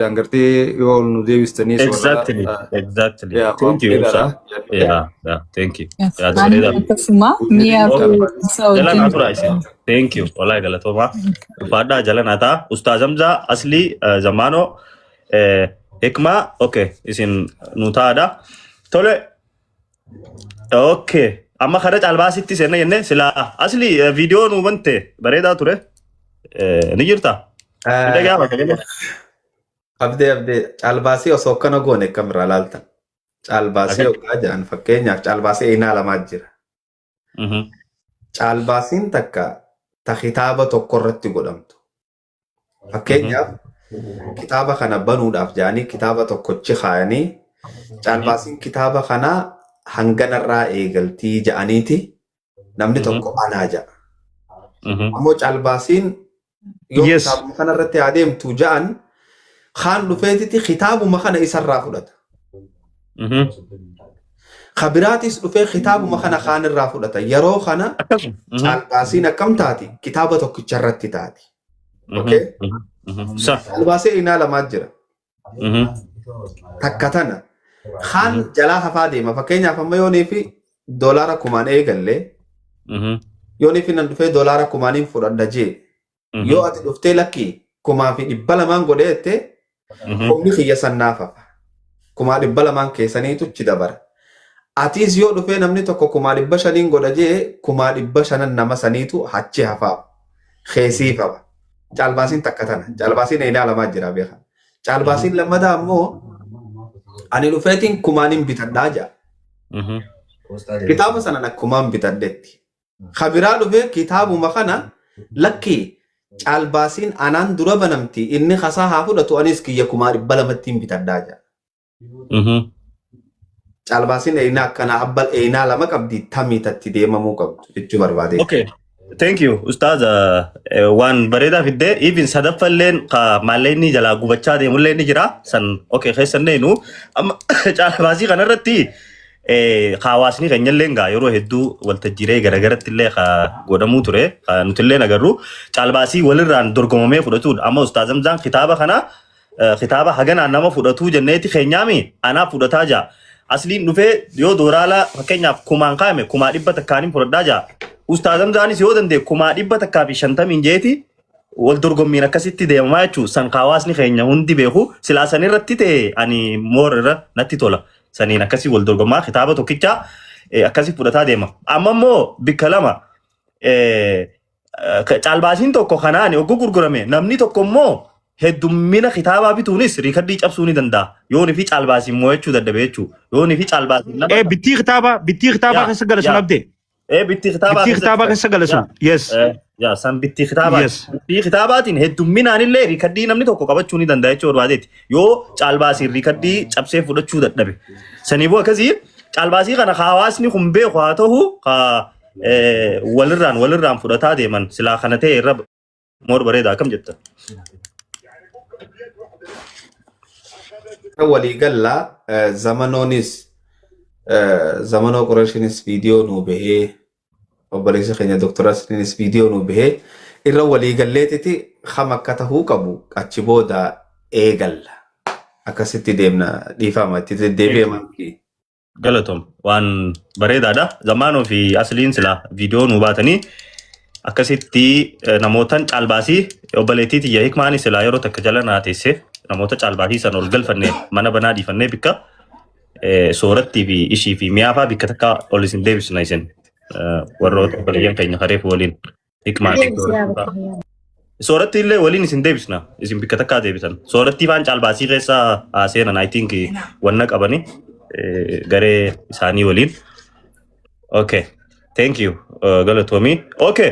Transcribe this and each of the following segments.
Isaan gartee yoo ol nu deebistanii soorraa Exactly, exactly. yaa waan Thank you, bareedaadha. Ibsa. Yeah, yeah, thank you. Yaada Ani bareedaa. akkasuma mi'a Okay. isa Jala wajjin naa tura isin. Thank you. Wallahi galatoomaa. Ulfaadhaa jala naa ta'a. Ustaaz Hamzaa, Aslii, Zamaanoo, Hikmaa, okay, isin nu taa'aadha. Tole, okay. Amma kara caalbaasitti seenna jenne silaa Aslii viidiyoo nu bante bareedaa ture. Ni jirta? Ni dhaga'ama sagalee? Abdee abdee caalbaasii osoo akkana goone akkamirraa laaltan. Caalbaasii Akka- hoggaa jedhan fakkeenyaaf caalbaasii einaa lamaa jira. Caalbaasiin takka ta kitaaba tokko irratti godhamtu. Fakkeenyaaf kitaaba kana banuudhaaf jedhanii kitaaba tokkochi kaayanii caalbaasiin kitaaba kanaa hanganarraa eegaltii jedhaniiti namni tokko anaa jedha. Ammoo caalbaasiin yoo kitaabuma kana irratti haa deemtu ja'an kaan dhufeetiti kitaabuma kana isarraa fudhata. Ka biraatis dhufee kitaabuma kana kaan irraa fudhata. Yeroo kana Akkasuma. Caalbaasiin akkam taati? Kitaaba tokkicha irratti taati. Okay? Sa. Caalbaasii inaa lamaa jira. Takka tana. Kaan jalaa hafaa deema. Fakkeenyaaf amma yoonii fi doolaara kumaan eegalle yoonii fi nan dhufee doolaara kumaaniin fudhadha jee. Yoo ati dhuftee lakki 2,200 godhee jettee humni kiyya sannaaf hafa. 2,200 keessaniitu achi dabara. Atiis yoo dhufee namni tokko 500,000 godha jee 500,000 nama saniitu achi hafaaf. Keesiif hafa. Caalbaasiin takka tana. Caalbaasiin eenaa lamaa jira beeka. Caalbaasiin lammataa ammoo ani dhufeetiin kumaaniin bitadhaa jaa. Kitaaba sana akkumaan bitadhetti. Kabiraa dhufee kitaabuma kana lakkii caalbaasiin anaan dura banamti inni kasaa haa fudhatu anis kiyya 200,000 bitadhaa jaa. Caalbaasiin eenaa akkanaa abbal eenaa lama qabdi tamii tatti deemamuu qabdu jechuu barbaade. Okay. Thank you, Ustaaz. Waan bareedaa fiddee even sadaffalleen ka maallaqni jalaa gubachaa deemullee ni jira. San okay keessan neenu. Amma caalbaasii kanarratti hawaasni keenyallee gaa yeroo hedduu waltajjiilee garagaratti illee ka godhamuu ture. Ka nutillee agarru caalbaasii walirraan dorgomamee fudhatudha. Amma Ustaaz Hamzaan kitaaba kana kitaaba haganaan nama fudhatuu jenneeti keenyaami anaaf fudhataa jaa. Asliin dhufee yoo dooraala fakkeenyaaf kumaan kaa'ame 100,100 fudhadhaa jaa. Ustaaz Hamzaanis yoo danda'e 150,000 jeeti wal dorgommiin akkasitti deemamaa jechuun san hawaasni keenya hundi beeku silaa san irratti ta'e ani moor irra natti tola. Saniin akkasii wal dorgommaa kitaaba tokkichaa akkasii fudhataa deema. Amma immoo bikka lama caalbaasiin tokko kanaan yogguu gurgurame namni tokko immoo heddummina kitaabaa bituunis riikardii cabsuu ni danda'a. Yoonii fi caalbaasiin mo'achuu dadhabe jechuudha. Yoonii fi caalbaasiin nama Bittii kitaabaa bittii kitaabaa Yaa, keessa gala sun yaa. abdee. Bittii kitaabaa Bittii kitaabaa keessa gala sun. Yes. Yaa san bittii kitaabaati. Yes. Bittii kitaabaatiin heddumminaan illee riikaddii namni tokko qabachuu ni danda'a jechuu barbaadeeti. Yoo caalbaasiin riikaddii cabsee fudhachuu dadhabe. Saniifuu akkasii caalbaasii kana hawaasni kun beeku haa ta'u ka walirraan walirraan fudhataa deeman silaa kana ta'e irra moor bareeda akkam jetta? Waliigallaa zamanoonis zamanoo Qureeshiinis viidiyoo nuu bahee obboleessi keenya Dr. Asliinis viidiyoo nuu bahee irra waliigalleetiti kam akka tahuu qabu achi booda eegalla. Akkasitti deemna dhiifama itti deddeebi'ee mankii. Galatom waan bareedaadha. Zamaanoo fi asliin silaa viidiyoo nuu baatanii akkasitti namootan caalbaasii obboleettii tiyya hikmaani silaa yeroo takka jala naa teesse namoota caalbaasii san ol galfanne mana banaa dhiifannee bikka soorattii fi ishii fi mi'aafaa bikka takka ol isin deebisna isin warroota obboleeyyan keenya kareef waliin hikmaa fi Deebisi yaa soorattii faa. bakka. Sooratti illee waliin isin deebisna. Isin bikka takkaa deebisan. Soorattii faan caalbaasii keessa haa seenan. I think wanna qabani garee isaanii waliin. Okay. Thank you. Galatoomii. Okay.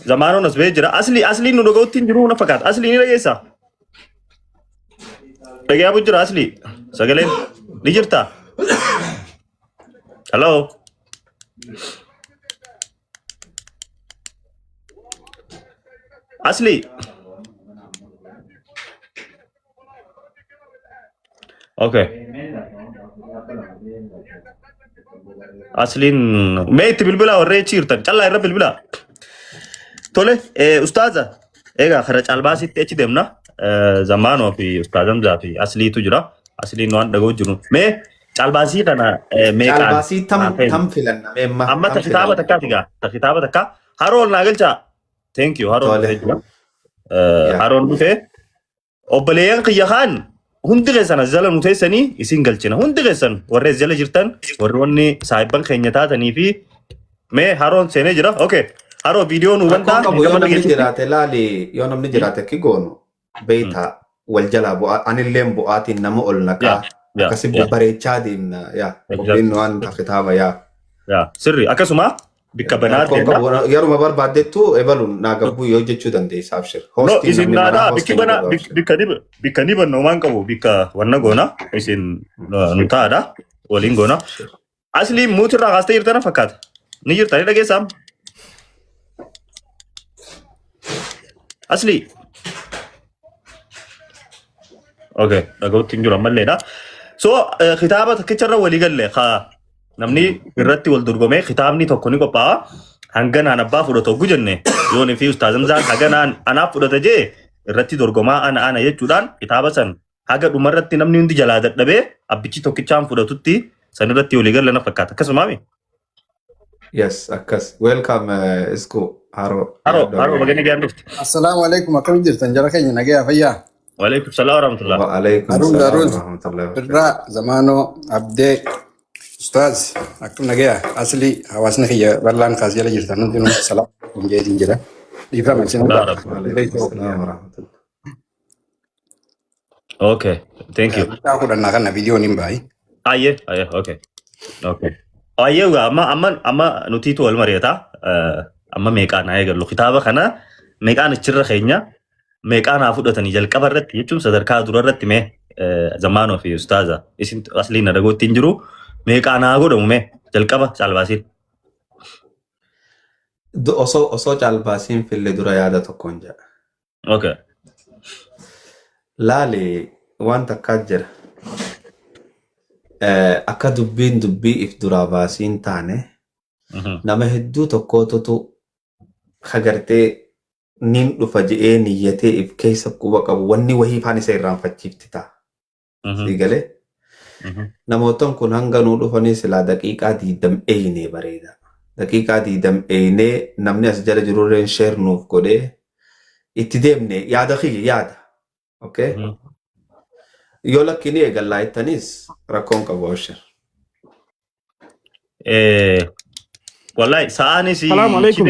Zamaanoon as ba'ee jira. Asli asliin nu dhaga'utti hin jiru na fakkaata. Asli ni dhageessaa? Dhaga'aa jira asli. Sagaleen ni jirtaa? Hello. Asli. Okay. Asliin mee itti bilbilaa warree achi jirtan callaa irra bilbilaa. Tole ustaaza egaa kara caalbaasitti achi deemna. Zamaanoo fi Ustaaz Hamzaa fi Asliitu jira. Asliin waan dhaga'u jiru. Mee caalbaasii kana meeqaan Caalbaasii tam haa ta'e? Tam filanna meemma Amma tam ta kitaaba filanna. takkaati gaa. Ta kitaaba takkaa. Haroon naa galchaa. Thank you. Haroon Tole. dhufee jira. Yaa. Haroon dhufee. Obboleeyyan kiyya kaan hundi keessan as jala nu teessanii isin galchina. Hundi keessan warri as jala jirtan warri wanni saahibban keenya taatanii fi mee haroon seenee jira. Okay. Haroo viidiyoo nu Rakkoon bantaa qabu yoo dirqama namni dhageessisti. Jiraate laali, yoo namni jiraate akki goonu beeyta wal jalaa bu'aa anilleen bu'aatiin nama ol naqaa akkasi babbareechaa deemna yaa qophiin waan kitaaba yaa. Yaa sirri akkasuma bikka banaa Rakkoon deemna. qabu yeruma barbaadettu ebaluun naa gabbuu yoo jechuu dandeessa abshir. No Hostiin isin namni maraa naadhaa bikki hostiin banaa godhu abshir. bikka ni bikka ni banna waan qabu bikka wanna goona isin nu taadha waliin goona. Abshir. Asli muutirraa kaastee jirtana fakkaata. Ni jirta ni dhageessaa. Asli. Okay, dhaga'utti hin jiru ammalleedha. So kitaaba tokkicharra walii galle ka namni irratti wal dorgomee kitaabni tokko ni qophaa'a. Hanganaan abbaa fudhatu oggu jenne yoon fi ustaaz Hamzaan haganaan anaaf fudhata jee irratti dorgomaa ana ana jechuudhaan kitaaba san haga dhumarratti namni hundi jalaa dadhabee abbichi tokkichaan fudhatutti san irratti walii galle na fakkaata. Akkasumaami. Yes, akkas. Welcome Isku Haroo. Haroo Yaaddoon haroo baganii guyyaa dhufte. Assalaamu alaikum, akkam jirtan jara keenya, nagayaa fayyaa? Waalaikum salaam warahmatullah. Wa alaikum Haruun salaam Haruun wa rahmatullahi wa barakatuh. Birraa Zamaanoo Abdee Ustaaz akkam nagayaa asli hawaasni kiyya bal'aan kaas jala jirtan hundinuu salaam alaikum jeetiin jira. Dhiifama isin Salaam hunda. rabbi. Wa alaikum salaam wa rahmatullahi. Okay, thank you. Mucaa kudhannaa kana viidiyoon hin baayi. Ayyee, ayyee, okay. Okay. Ayyee, egaa amma amma amma nutiitu wal mari'ata. Amma meeqaan haa eegallu kitaaba kana, meeqaan achirra keenya, meeqaan haa fudhatanii jalqaba irratti jechuun sadarkaa dura irratti mee zamaanoo fi ustaaza isin asliin na dhagootti hin jiru meeqaan haa godhamu mee jalqaba caalbaasiin. Osoo caalbaasiin fille dura yaada tokkoon jedha. Okay. Laali, waan takkaa jira. Akka dubbiin dubbii if duraa baasiin taane nama hedduu tokkootutu hagartee nin dhufa je'ee niyyatee if keessa quba qabu wanni wahii faan isa irraanfachiifti ta'a. Sii galee? Namootan kun hanga nuu dhufanii silaa daqiiqaa 20 eeynee bareeda. Daqiiqaa 20 eeynee namni as jala jirurreen share nuuf godhee itti deemne yaada kiyya yaada. Okay? Yoo lakki ni eegallaa jettanis rakkoon qabu abshir. Wallahi sa'aanis Salaamu alaikum.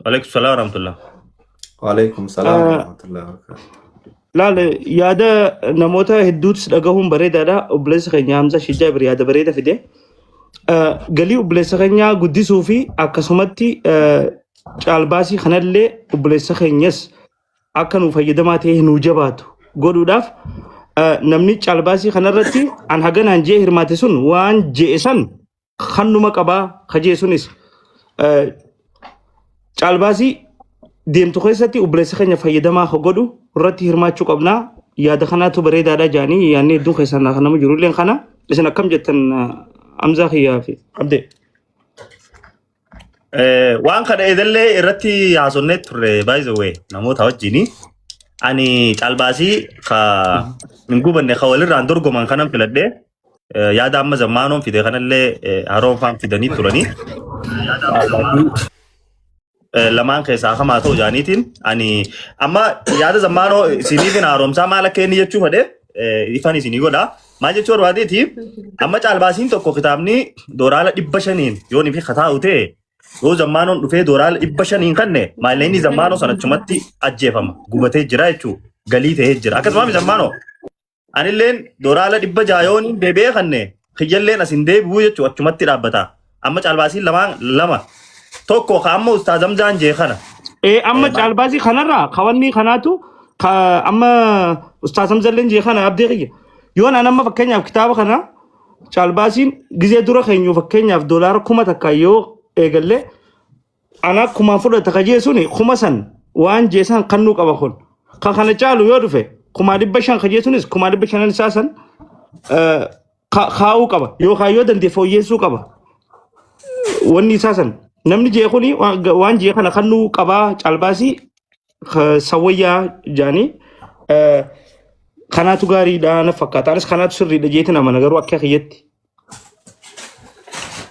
Waalaikum salaam warahmatullah. Waalaikum salaam warahmatullahi wabarakatuh. Laal, yaada namoota hedduutis dhagahuun bareedaadha. Obboleessa keenya Hamza Shijaabir yaada bareeda fide. Galii obboleessa keenyaa guddisuu fi akkasumatti caalbaasii kanallee obboleessa keenyas akka nu fayyadamaa ta'ee nuu jabaatu godhuudhaaf namni caalbaasii kanarratti an haganaan jee hirmaate sun waan je'e san kannuma qabaa kajee sunis caalbaasii deemtu keessatti obboleessa keenya fayyadamaa ka godhu irratti hirmaachuu qabnaa. Yaada kanaatu bareedaadha jaanii yaadni hedduun keessan kan nama jirulleen kana isin akkam jettan Hamzaa kiyyaa fi Abdee? Waan kana eedallee irratti haasofnee turre, by the way, namoota wajjini. Ani caalbaasii ka hin gubanne ka walirraan dorgoman kanan filadhee yaada amma zammaanoon fide kanallee haroon faan fidanii turanii. Caalbaasii lamaan keessaa hamaa ta'u jaaniitiin ani amma yaada zammaanoo isiniifin haaromsaa maal akka inni jechuu fedhe ifan isinii godha. Maal jechuu barbaadeeti, amma caalbaasiin tokko kitaabni dooraala 500n yoo fi kataa'u ta'e, yoo zammaanoon dhufee dooraala 500n kanne maallaqni zammaanoo sana achumatti ajjeefama gubatee jira jechuu galii ta'ee jira. Akkasuma zammaanoo anilleen dooraala 600 yoon deebi'ee kanne kiyyalleen as hin deebi'uu jechuu achumatti dhaabbata. Amma caalbaasiin lamaan lama tokko ka amma ustaaz Hamzaan jee kana. Amma caalbaasii kanarraa kawanni kanaatu ka amma ustaaz Hamzalleen jee kana, Abdee kiyya. Yoon an amma fakkeenyaaf kitaaba kana caalbaasiin gizee dura keenyu fakkeenyaaf doolaara 1000 yoo eegallee ana kumaan fudhata ka jee suni kuma san waan jee san kannuu qaba kun. Ka kana caalu yoo dhufe 500,000 ka jee sunis 500,000 isaa san kaa'uu qaba yookaan yoo danda'e fooyyessuu qaba. Wanni isaa san namni jee kuni waan jee kana kannuu qabaa caalbaasii sawwayyaa jaanii Kanaatu gaariidha na fakkaata. Anis kanaatu sirriidha jeetiin amana garuu akka kiyyatti.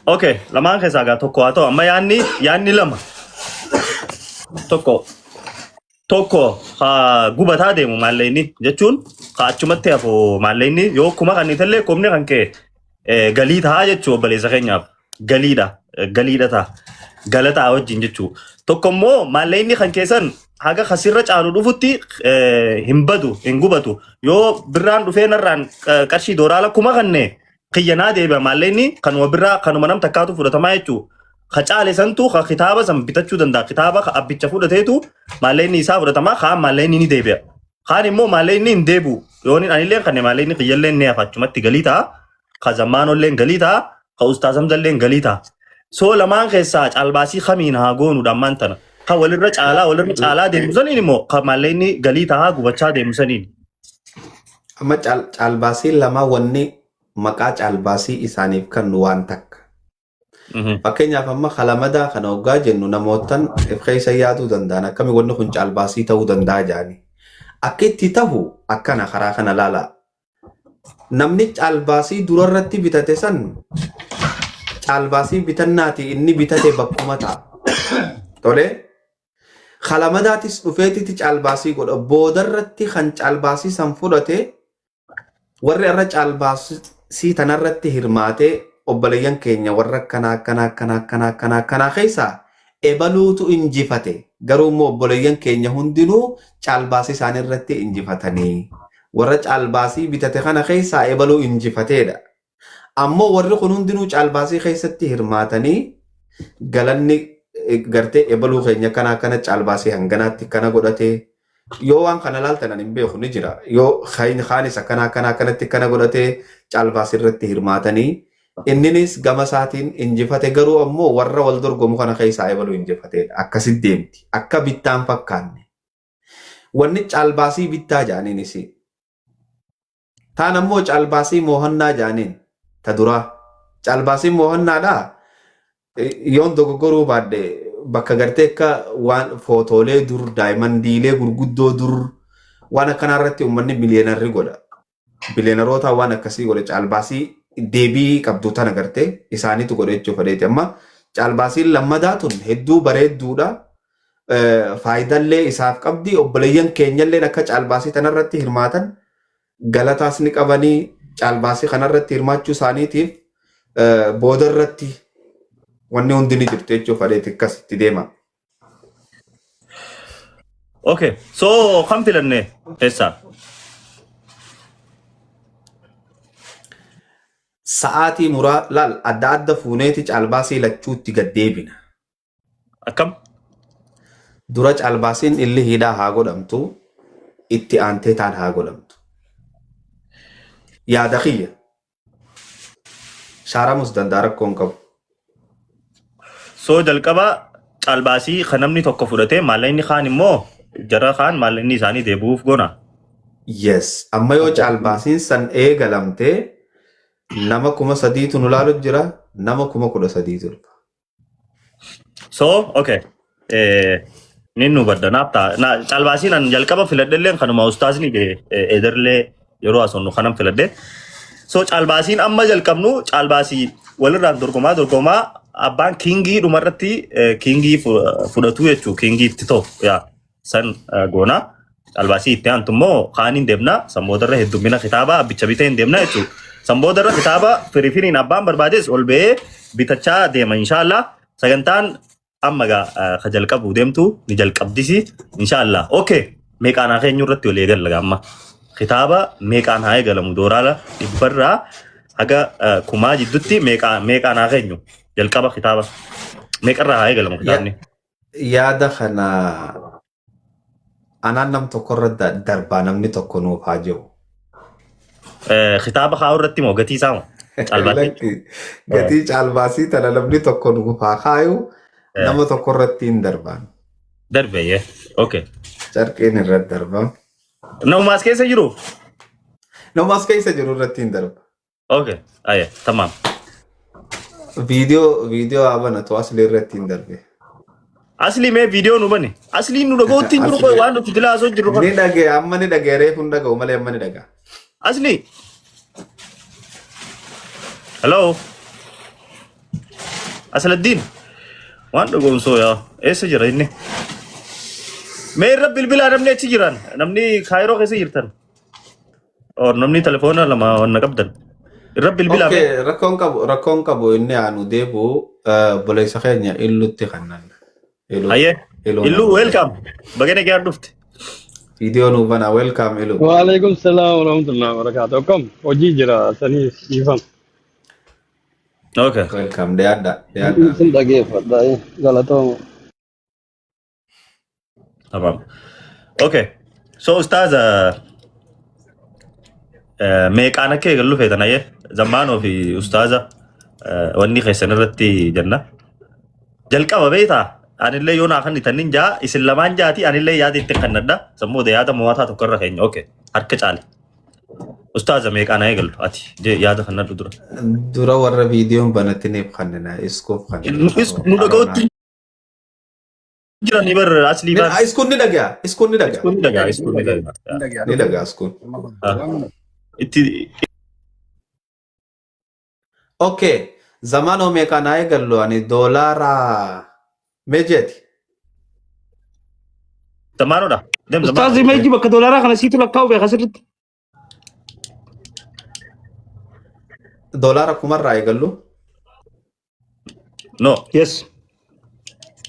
Okay, lamaan keessaa gaa tokko haa ta'u. Amma yaanni lama. Tokko tokko haa gubataa deemu maallaqni jechuun haa achumatti hafu maallaqni yoo kuma kan illee kumni kan kee galii ta'a jechuu obboleessa keenyaaf galiidha galiidha ta'a galataa wajjin jechuu. Tokko immoo maallaqni kan keessan haga kasirra caalu dhufutti hin badu hin gubatu yoo birraan dhufee narraan qarshii dooraala kuma kanne kiyyanaa deebi'a maallaqni kanuma birraa kanuma nam takkaatu fudhatamaa jechuu. Ka caale santu ka kitaaba san bitachuu danda'a. Kitaaba ka abbicha fudhateetu maallaqni isaa fudhatama kaan maallaqni ni deebi'a. Kaan immoo maallaqni hin deebi'u. Yoo inni anillee kan maallaqni kiyyallee ni hafa achumatti galii ta'a. Ka zammaanollee galii ta'a. Ka ustaaz Hamzallee galii ta'a. So lamaan keessaa caalbaasii kamiin haa goonuudha ammaan tana. Ka walirra caalaa deemu saniin immoo ka maallaqni galii ta'a gubachaa deemu saniin. Amma caalbaasiin lama wanni maqaa caalbaasii isaaniif kennu waan takka. Fakkeenyaaf amma kalamadaa kana hoggaa jennu namootan if keessa yaaduu danda'an akkami wanni kun caalbaasii ta'uu danda'a jedhani. Akka itti tahu akkana karaa kana laalaa. Namni caalbaasii durarratti bitate san caalbaasii bitannaati inni bitate bakkuma ta'a. Tolee. Kalamadaatis dhufeetiti caalbaasii godha. Boodarratti kan caalbaasii san fudhate warri irra caalbaasii tanarratti hirmaatee obboleeyyan keenya warra akkanaa akkanaa akkanaa akkanaa akkanaa akkanaa keessaa ebaluutu injifate. Garuu immoo obboleeyyan keenya hundinuu caalbaasii isaanii irratti injifatanii warra caalbaasii bitate kana keessaa ebaluu injifateedha. Ammoo warri kun hundinuu caalbaasii keessatti hirmaatanii galanni gartee ebaluu keenya kana akkana caalbaasii hanganaatti kana godhatee yoo waan kana laaltan ani hin beeku ni jira. Yoo kaanis akkana akkana akkanatti kana godhatee caalbaasii irratti hirmaatanii inninis gama isaatiin injifate garuu ammoo warra wal dorgomu kana keessaa ebaluu injifateedha. Akkasitti deemti. Akka bittaan fakkaanne. Wanni caalbaasii bittaa jedhaniinis. Taan ammoo caalbaasii moohannaa jedhaniin ta duraa. Caalbaasiin moohannaadhaa yoon dogoggoruu baadhe bakka gartee akka waan footoolee dur daayimandiilee gurguddoo dur waan akkanaa irratti uummanni miliyeenarri godha. Biliyeenaroota waan akkasii godhe caalbaasii deebii qabdu tana gartee isaaniitu godhe jechuu fedheeti. Amma caalbaasiin lammadaa tun hedduu bareedduudha. Faayidallee isaaf qabdi. Obboleeyyan keenyallee akka caalbaasii tanarratti hirmaatan galataas ni qabanii caalbaasii kanarratti hirmaachuu isaaniitiif boodarratti wanni hundi ni jirtu jechuu fedheeti akkasitti deema. Okay, so kam filanne keessaa? Sa'aatii muraa laal adda adda fuuneeti caalbaasii lachuutti gad deebina. Akkam? Dura caalbaasiin illi hidhaa haa godhamtu, itti aantee taan haa godhamtu. Yaada kiyya. Shaaramus danda'a rakkoo hin qabu. So jalqaba caalbaasii kan namni tokko fudhatee maallaqni kaan immoo jara kaan maallaqni isaanii deebi'uuf goona. Yes. Amma yoo caalbaasiin san eegalamtee nama 3000tu nu laalu jira, nama 13,000tu dhufa. So, okay. Ni nu badda naaf ta'a. Na caalbaasiin an jalqaba filadhelleen kanuma ustaazni ederlee yeroo haasofnu kanan filadhe. So caalbaasiin amma jalqabnu caalbaasii walirraan dorgomaa dorgomaa abbaan kingii dhumarratti kingii fudhatu jechuu kingii itti ta'u yaa san goona. Caalbaasii itti aantu immoo kaan hin deemna. San boodarra heddummina kitaaba abbicha bitee hin deemna jechuudha. San boodarra kitaaba firifiriin abbaan barbaades ol ba'ee bitachaa deema inshaallah. Sagantaan amma gaa ka jalqabu deemtu ni jalqabdisi inshaallah. Okay. Meeqaan haa keenyu irratti walii eegalla gaa amma. Kitaaba meeqaan haa eegalamu dooraala dhibbarraa haga kumaa jidduutti meeqaan haa keenyu jalqaba kitaaba meeqarraa haa eegalamu kitaabni. Yaada kana anaan nam tokkorra darbaa namni tokko nuuf haa jiru. Kitaaba kaa'uu irratti moo gatii isaa moo? Caalbaasii. Lakki gatii caalbaasii tana namni tokko nuuf haa kaayu nama tokko irratti hin darbaan. Darbe. Okay. Carqiin irratti darba. Namumaas keessa jiru? Nama as keessa jiru irratti hin darba. Okay. Aye, tamam. Viidiyoo haa banatu asli irratti hin darbe. Aslii mee viidiyoo nu bani. Asliin nu dhaga'utti hin jiru Asli waan nuti dilaa osoo jirru ni kana. dhagee amma ni dhagee reefu hin dhaga'u malee amma ni dhaga'a. Aslii. Hello. Asladdiin. Waan dhugoomsoo yaa eessa jira inni? Mee irra bilbilaa namni achi jiran namni kaayiroo keessa jirtan. Or namni telefoona lama wanna qabdan. Irra bilbilaa mee. Okay, rakkoon qabu inni aanu deebi'u obboleessa keenya illutti kannan. Iluu Hayyee. iluu Illuu nama welcome. Baga nagaan dhufte. Viidiyoo nuu bana welcome iluu. Waalaikum salam warahmatullahi wabarakatuh. Akkam hojii jira sanii dhiifama. Okay. Welcome dhiyaadha dhiyaadha. Isin dhageeffadha galatooma. Tamam. Okay. So ustaaza meeqaan akka eegallu feetan ayyee zammaanoo fi ustaaza wanni keessan irratti jenna. Jalqaba beektaa anillee yoo naa kennitan nin jaa isin lamaan jaati anillee yaada itti kennadha. Sammuu yaada mo'ataa tokko irra keenya. Okay. Harka caale. Ustaaza meeqaan haa eegallu ati yaada kennadhu dura. Dura warra viidiyoon banatiniif kannina iskuuf kannina. Nu dhaga'utti jiranii bar aslii baan. Iskuun ni dhaga'a iskuun ni dhaga'a Iskuun ni dhaga'a iskuun ni dhaga'a. ni dhaga'a iskuun. Itti Okay zamaanoo meeqaan haa eegallu ani doolaara meejeeti. Zamaanoodha. Deem Ustaaz zamaanoo. Imeeji bakka doolaaraa kana siitu lakkaa'u beeka sirriitti. Doolaara kumarraa eegallu. No Yes.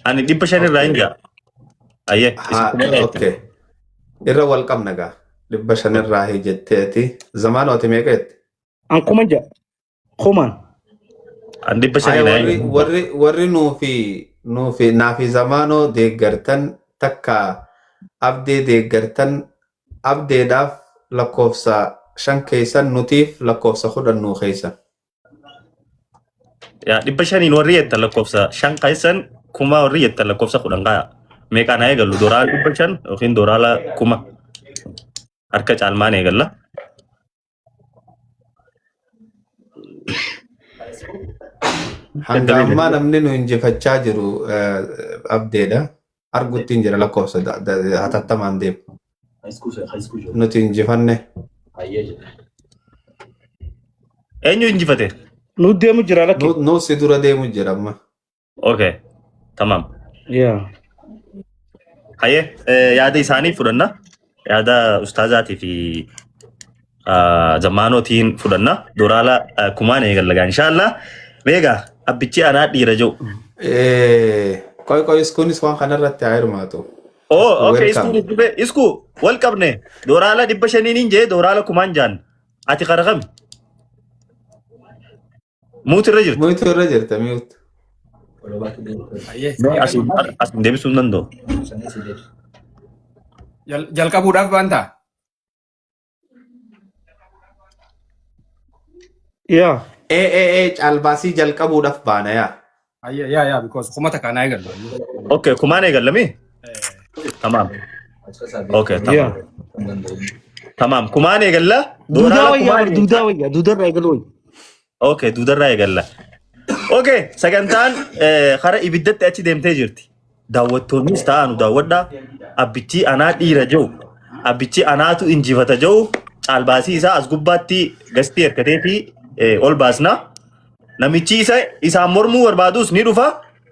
ani 500 irraa hin jaa. Ayyee isin Haa kumarraa jettan. okay irra wal qabna gaa 500rraa jetteeti zamaanoo ati meeqa jette? An kuman jedha. Kumaan. An dhibba Ay shaniin warri ayyee. warri warri nuufi naafi zamaanoo deeggartan takka abdee deeggartan abdeedhaaf lakkoofsa 5 keessan nutiif lakkoofsa 10 nuu keessan. Yaa 500n warri jettan lakkoofsa 5 keessan kuma warri jettan lakkoofsa 10 kaaya. Meeqaan haa eegallu doolaara 500 yookiin doolaara 1000 harka caalmaan eegalla. Hanga ammaa namni nu injifachaa jiru abdeedha. Argutti hin jira lakkoofsa hatattamaan deemu. Nuti injifanne. Eenyu injifate? Nu deemu jira lakki. Nu si dura deemu jira amma. Okay. Tamam. Yeah. Hayyee yaada isaanii fudhanna. Yaada ustaazaatii fi zammaanootiin fudhanna. Doolaara kumaan eegalla gaa inshaallah. Meegaa abbichi anaa dhiira jiru. Qoy qoy iskuunis waan kanarratti haa hirmaatu. Oh, okay, Welcome. isku dhufe, isku wal qabne. Doolaara 500n hin jee, doolaara kumaan jaan. Ati kara kami? Muuti irra jirti. Mute irra jirta mute. Ayyee. Asiin asiin deebisuu hin danda'u. Jalqabuudhaaf baantaa? Yeah. Ee ee ee caalbaasii jalqabuudhaaf baana yaa. Ayyee yaa yaa because 1000n haa eegallu. Okay, kumaan eegallami? Tamaam. Okay, Yeah. tamaam. Tamaam, kumaan eegalla. Duudaa Doolaara wayyaa kumaan bar duudaa wayyaa duudarraa eegaluu wayya. Okay, duudarraa eegalla. Okay, sagantaan kara ibiddatti achi deemtee jirti. Daawwattoonnis ta'anu daawwadhaa. Abbichi anaa dhiira jiru. Abbichi anaatu injifata jiru. Caalbaasii isaa as gubbaatti gastii hirkatee fi ol baasna. Namichi isa isaan mormuu barbaadus ni dhufa.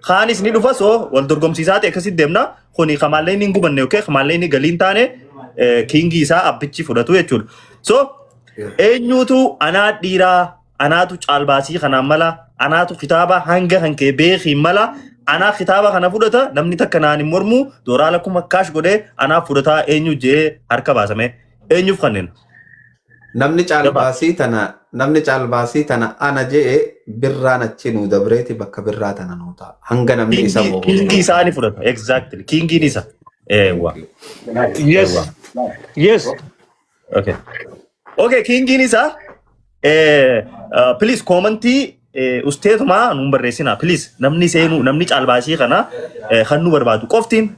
Kaanis ni dhufa. So wal dorgomsiisaa ta'e akkasitti deemna. Kuni kamaallee inni hin gubanne yookiin kamaallee inni galii hin taane kiingii isaa abbichi fudhatu jechuudha. So eenyuutu anaa dhiiraa anaatu caalbaasii kanaan mala anaatu kitaaba hanga kan kee beekiin mala anaa kitaaba kana fudhata namni takka naan hin mormu dooraala kuma kaash godhee anaa fudhataa eenyu jee harka baasame eenyuuf kanneen. Namni caalbaasii tana namni caalbaasii tana ana je'e birraan achi nuu dabreeti bakka birraa tana nuu ta'a. Hanga namni isa Kiingii moohu. kiingii isaa ni fudhata. Exactly. Kiingiin isa. Eewwa. Yes. Eewwa. Yes. Okay. Okay, kiingiin isaa please commentii usteetumaa nuun barreessinaa please namni seenuu namni caalbaasii kana kan nu barbaadu qoftiin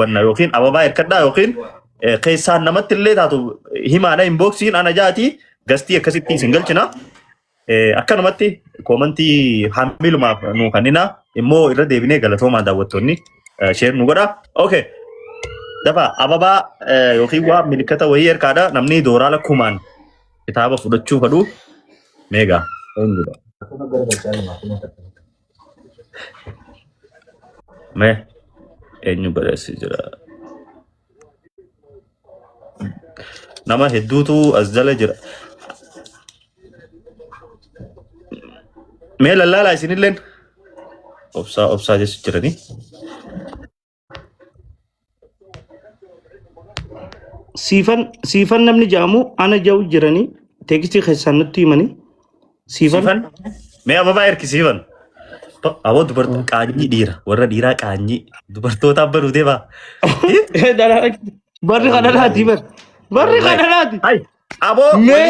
wanna yookiin ababaa hirkadhaa yookiin keessaan namatti illee taatu himaadha inboxiin ana jaati gastii akkasitti isin galchina. Akkanumatti commentii hamilumaaf nu kannina immoo irra deebinee galatoomaa daawwattoonni. Share nu godha. Okay. Dafa ababaa yookiin waa milikkata wayii erkaadha. Namni dooraala kumaan kitaaba fudhachuu fedhu meeqa? Eenyudha? Mee eenyu barreessee jira? Nama hedduutu as jala jira. Mee lallaalaa isinilleen obsaa obsaa jechu jiranii. Siifan siifan namni jedhamu ana jedhu jiranii teekstii keessaan nutti himanii siifan Siifan mee ababaa erki siifan. Aboo dubartoota qaanyii dhiira warra dhiiraa qaanyii dubartoota abba deema. Barri kana laati bar barri kana laati Hai aboo mee walii